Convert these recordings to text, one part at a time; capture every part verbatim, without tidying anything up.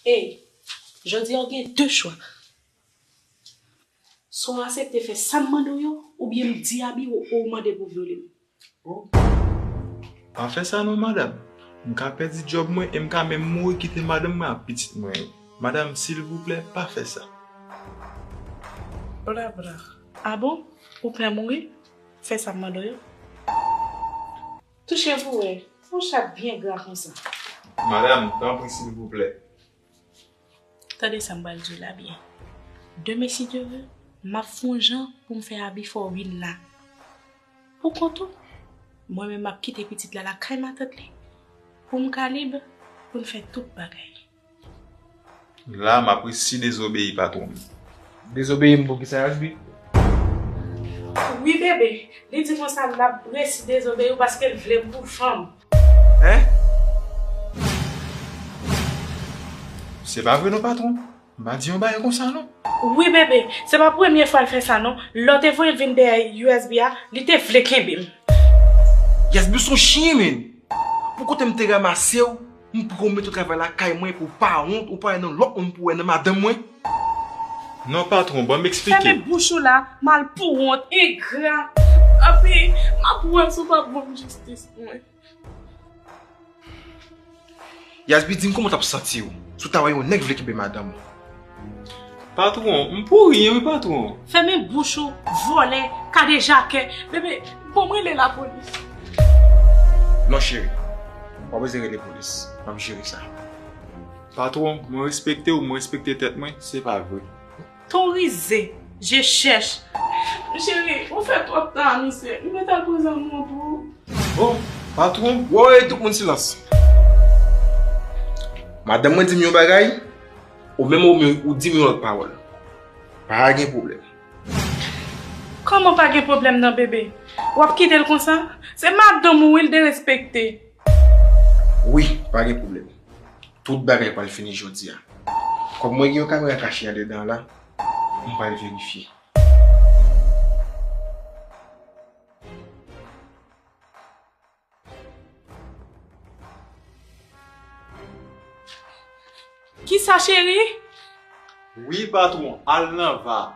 Ey, jodi a w gen de chwa. Swa w aksepte fè sa m mande w yo, oubyen m di Abi ou, ou mande pou vyole m. Oh. Pa fè sa non, madanm. M ka pèdi djòb mwen e m ka menm mouri kite madanm mwen ak pitit mwen yo. Madanm, silvouplè, pa fè sa. Bla bla. A bon? Ou pè mouri? Fè sa m mande w yo. Touche pou wè. Yon chat byen gra konsa. Madanm, tanpri, silvouplè. Tande sa m pral di w la byen. Demen, si Dye vle, m ap fè yon jan pou m fè Abi fè w vin la. Pou kont ou, mwen menm m ap kite pitit la lakay matant li, pou m ka lib, pou n fè tout bagay. La, m ap resi dezobeyi patwon m. Dezobeyi m pou kisa, Yasby? Wi, bebe. Li di konsa l ap resi dezobeyi w paske l vle m pou fanm. Hein? Se pa vre non, patwon. M pa di yon bagay konsa non. Wi, bebe, se pa premye fwa l fè sa non. Lè w te voye l vin dèyè U S B a, li te vle kenbe m. Yasby, w se yon chyen, menn. Pou kote m te ranmase w, m pran w mete w travay lakay mwen pou w pa wont, ou pa wè nan lòt moun pou w wè nan madanm mwen. Non, patwon, ban m eksplike. Fèmen bouch ou la, mal pou wont, engra. Epi, m ap wè si w p ap ban m jistis mwen. Yasby, di m kòman w t ap santi w si w ta wè yon nèg vle kenbe madanm ou? Patwon, m pou ryen wi, patwon. Fèmen bouch ou, vòlè, kadejakè. Bebe, bon, m rele lapolis. Non, cheri. W pa bezwen rele polis. M ap jere sa. Patwon, mwen respekte w, mwen respekte tèt mwen, se pa vre. Ton rize, je chèch. Cheri, ou fè twòp tan a misye. M mèt al poze m non pou ou. Oh, patwon. Woy, tout moun silans. Madanm mwen di m yon bagay, ou menm ou, ou di m yon lòt pawòl. Pa gen pwoblèm. Kòman pa gen pwoblèm nan, bebe? W ap kite l konsa? Se madanm ou wi, l derespekte. Wi, pa gen pwoblèm. Tout bagay pral fini jodi a. Kòm mwen gen yon kamera kache andedan an la, m pral verifye. Kisa, cheri? Wi, patwon, al nan va.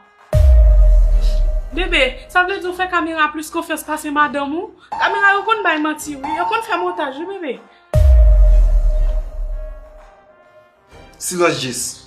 Bebe, sa vle di w fè kamera plis konfyans pase madanm ou? Kamera yo konn bay manti, wi. Yo konn fè montaj, wi, bebe. Silans, Jess.